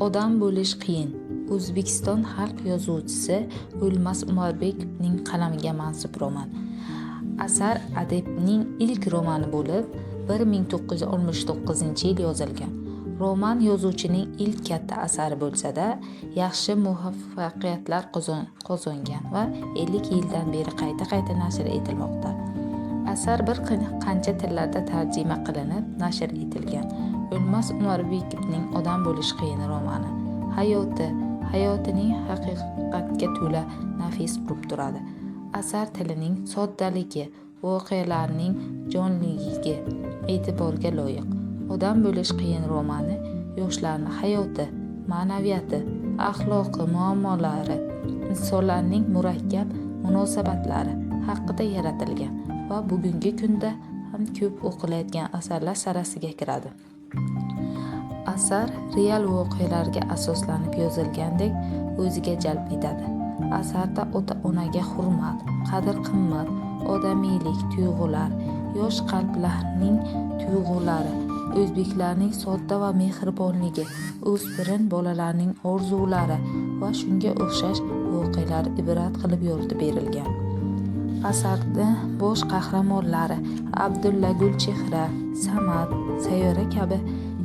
Odam bo'lish qiyin. O'zbekiston xalq yozuvchisi O'lmas Umarbekovning qalamiga mansub roman. Asar adibning ilk romani bo'lib, 1969-yil yozilgan. Roman yozuvchining ilk katta asari bo'lsa-da, yaxshi muvaffaqiyatlar qozongan va 50 yildan beri qayta-qayta nashr etilmoqda. Asar bir qancha tillarda tarjima qilinib, nashr etilgan. O'lmas Umarbekovning Odam bo'lish qiyin romani hayotining haqiqatga to'la nafis urib turadi. Asar tilining soddaligi, voqealarning jonliligi e'tiborga loyiq. Odam bo'lish qiyin romani yoshlarni hayoti, ma'naviyati, axloqi muammolari, insonlarning murakkab munosabatlari haqida yaratilgan va bugungi kunda ham ko'p o'qilayotgan asarlar sarasiga kiradi. Asar real voqealarga asoslanib yozilgandek o'ziga jalb etadi. Asarda ota-onaga hurmat, qadr-qimmat, odamiylik tuyg'ular, yosh qalblarning tuyg'ulari, o'zbeklarning sodda va mehribonligi, o'spirin bolalarning orzulari va shunga o'xshash voqealar ibrat qilib yoritib berilgan. Asarda bosh qahramonlari Abdulla, Gulchehra, Samad, Sayyora kabi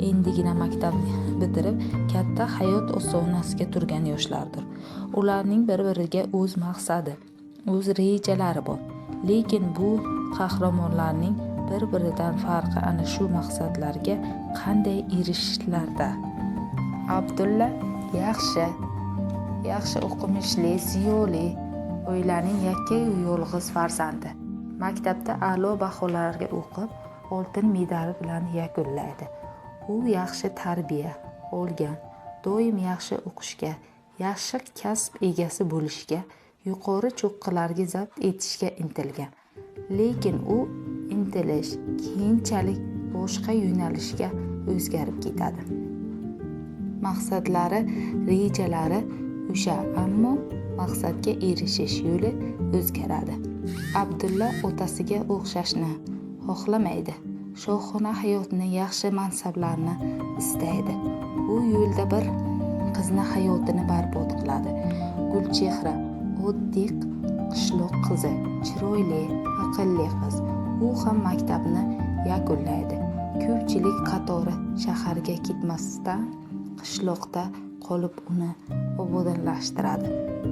endigina maktabni bitirib, katta hayot ostonasida turgan yoshlardir. Ularning bir-biriga o'z maqsadi, o'z rejalari bor. Lekin bu qahramonlarning bir-biridan farqi ana shu maqsadlarga qanday erishishlarida. Abdulla yaxshi o'qimishli, ziyoli oilaning yakkayu yolg'iz farzandi. Maktabda a'lo baholarga o'qib, oltin medali bilan yakunlaydi. U yaxshi tarbiya olgan, doim yaxshi o'qishga, yaxshi kasb egasi bo'lishga, yuqori cho'qqilarga zabt etishga intilgan. Lekin u intilish keyinchalik boshqa yo'nalishga o'zgarib ketadi. Maqsadlari, rejalari o'sha, ammo maqsadga erishish yo'li o'zgaradi. Abdulla otasiga o'xshashni xohlamaydi. Shohona hayotni, yaxshi mansablarni istaydi. Bu yo'lda bir qizni hayotini barbod qiladi. Gulchehra oddiy qishloq qizi, chiroyli, aqlli qiz. U ham maktabni yakunlaydi. Ko'pchilik qatori shaharga ketmasdan qishloqda qolib uni obodonlashtiradi.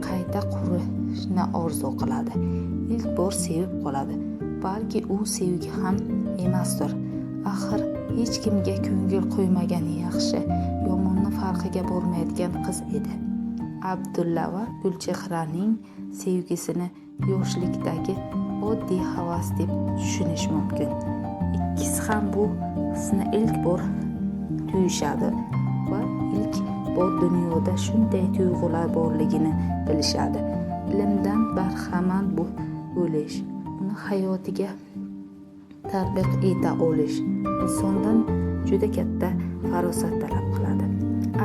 Qayta qurishni orzu qiladi. Ilk bor sevib qoladi. Balki u sevgi ham emasdir. Axir hech kimga ko'ngil qo'ymagan, yaxshi, yomonni farqiga bormaydigan qiz edi. Abdulla va Gulchehraning sevgisini yoshlikdagi oddiy havas deb tushunish mumkin. Ikkisi ham bu hisni ilk bor tuyishadi va ilk bor dunyoda shunday tuyg'ular borligini bilishadi. Ilmdan bahramand bo'lish, uni hayotiga tatbiq eta olish insondan juda katta farosat talab qiladi.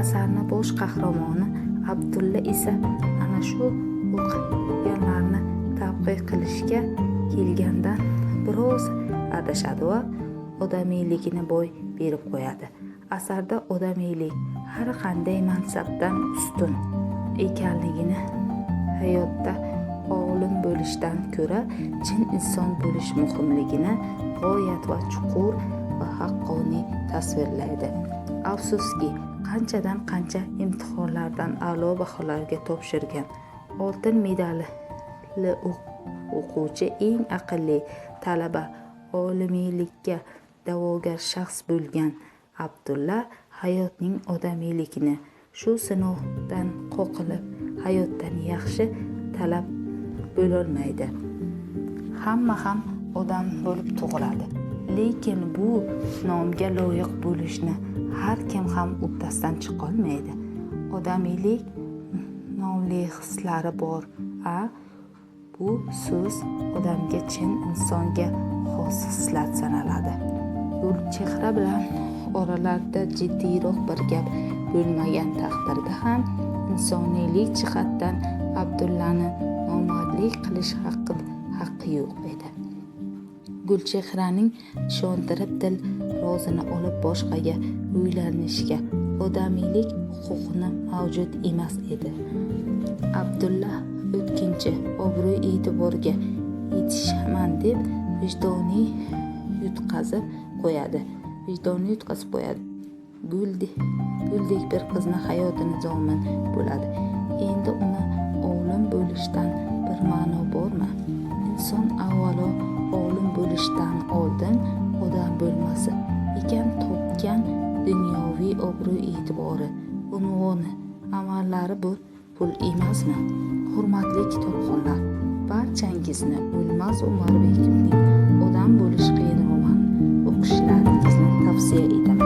Asarni bosh qahramoni Abdulla esa ana shu o'qiganlarni tatbiq qilishga kelgandan biroz adashadi va odamiyligini boy berib qo'yadi. Asarda odamiylik har qanday mansabdan ustun ekanligini, hayotda olim bo'lishdan ko'ra chin inson bo'lish muhimligini g'oyat va chuqur va haqqoniy tasvirlaydi. Afsuski, qanchadan qancha imtihonlardan a'lo baholarga topshirgan, oltin medalli o'quvchi, eng aqlli talaba, olimiylikka da'vogar shaxs bo'lgan Abdulla hayotning odamiylikni shu sinovdan qoqilib, hayotdan yaxshi talab bo'lolmaydi. Hamma ham odam bo'lib tug'iladi. Lekin bu nomga loyiq bo'lishni har kim ham uddasidan chiqolmaydi. Odamiylik nomli hislari bor, a bu so'z odamga, chin insonga xos xislat sanaladi. Gulchehra bilan oralarida jiddiyroq bir gap bo'lmagan taqdirda ham insoniylik jihatdan Abdullani nomardlik qilish haqqi yo'q edi. Gulchehraning ishontirib dil rozini olib boshqaga uylanishga Odamiylik huquqini mavjud emas edi. Abdulla O'tkinchi obro'-e'tiborga yetishaman deb vijdoniy yutqazib qo'yadi. Vijdonni yutqazib qo'yadi. Guldek bir qizni hayotini zomin bo'ladi. Endi uni olim bo'lishdan bir ma'no bormi? Inson avvalo olim bo'lishdan oldin odam bo'lmasa ekan, topgan dunyoviy obro'-e'tibori, unvoni, amallari bu pul emasmi? Hurmatli kitobxonlar, barchangizni O'lmas Umarbekovning "Odam bo'lish qiyin" romanini o'qishlaringizni tavsiya etaman.